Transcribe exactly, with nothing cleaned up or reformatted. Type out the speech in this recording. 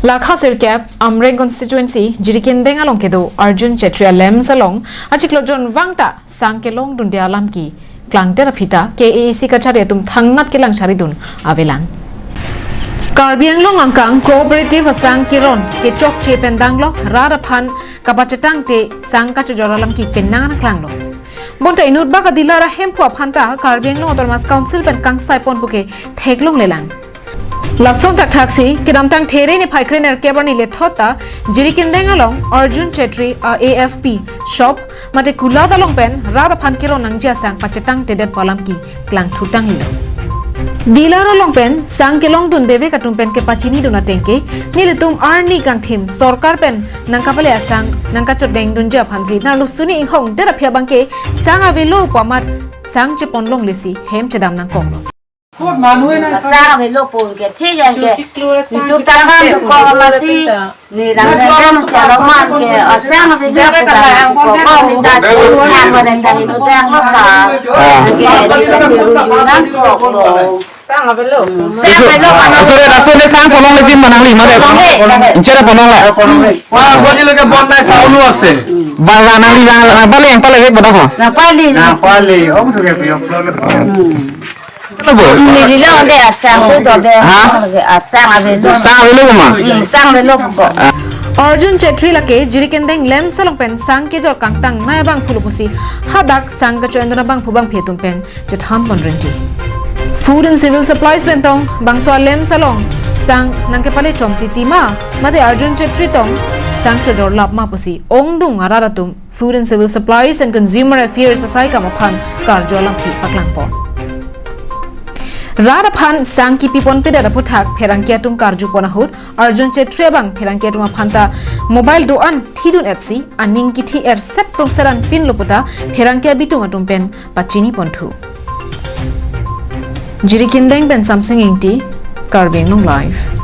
Lakha sirkep Amreng constituency Jirikindeng along kedo Arjun Chetri a-LAMPS along achiklo jon vangta sang kelongdunde alam keklangdet aphi ta K A A C kachari atum thangnat kelang charidun avelang. Karbi Anglong angkang cooperative asang keron kechokche pen danglok rat aphan kapachetangte sang kachojor alam ke penang klanglo. Bonta inut bak a-dealer ahemphu aphan ta Karbi Anglong Autonomous Council pen kangsai pon puke theklonglelang. Lason thakthaksi kedamtang There niphai krenerkep arni lethot ta Jirikindeng along Arjun Chetri a-A F P shop mate kulat along pen rat aphan keron nangji asang pachetangtedet pu alam keklangthutanglilo. Dealer along pen sang kelongdundevek atum pen kepachinidun ateng ke nelitum arni kangthim sorkar pen nangkapale asang nangkachodengdunji aphansi nanglosuni inghongdet aphi abangke sang avelo pu amat sang cheponlonglesi hem chedam nangkoklo. Sang avelo pu ke thik ke. Itum tangam tu kok masi. Ni lang dendam ke roman ke asang avelo pu tangam ko ko ni ta yang pada ta itu tang lo sa. Ah. Ke ni ta biru nangkoklo. Sang avelo. Sang avelo. Asore, asore sang ponlongle pin ma nangli mate. Ponlongle, ponlongle. Inchere ponlongle. Wah, gua sih lagi bon naik saulu ase. Bang, bang, nangli bang, nangpale, nangpale, bek bodak ho. Nangpale. Nangpale, om tu kayak piok lo. Lo bo. Ni lilo de asang tu do de. Ha? Asang avelo. Sang avelo ma? Hmm, sang avelo ko. Arjun Chetri lake Jirikindeng LAMPS along pen sang kejor kangtangnei abangphu lo pusi hadak sang kachojordun abangphu bangphi atum pen chethan pon rinti. Food and Civil Supplies pen tong bangso a-LAMPS along sang nangkepale chom titi ma mate Arjun Chetri tong sang chojor lap ma pusi ongdung arat atum Food and Civil Supplies and Consumer Affairs asaikam aphan karju alam ke paklang pon. Rat aphan sang kipi ponpedet aphuthak pherangke atum karju pon ahut Arjun Chetri abang pherangke atum aphan ta mobile do-an thidun etsi aning kithi erset prongseran pinlo puta pherangke abitung atum pen pachini ponthu. Jirikindeng pen Samsing Ingti, Karbi Anglong Live.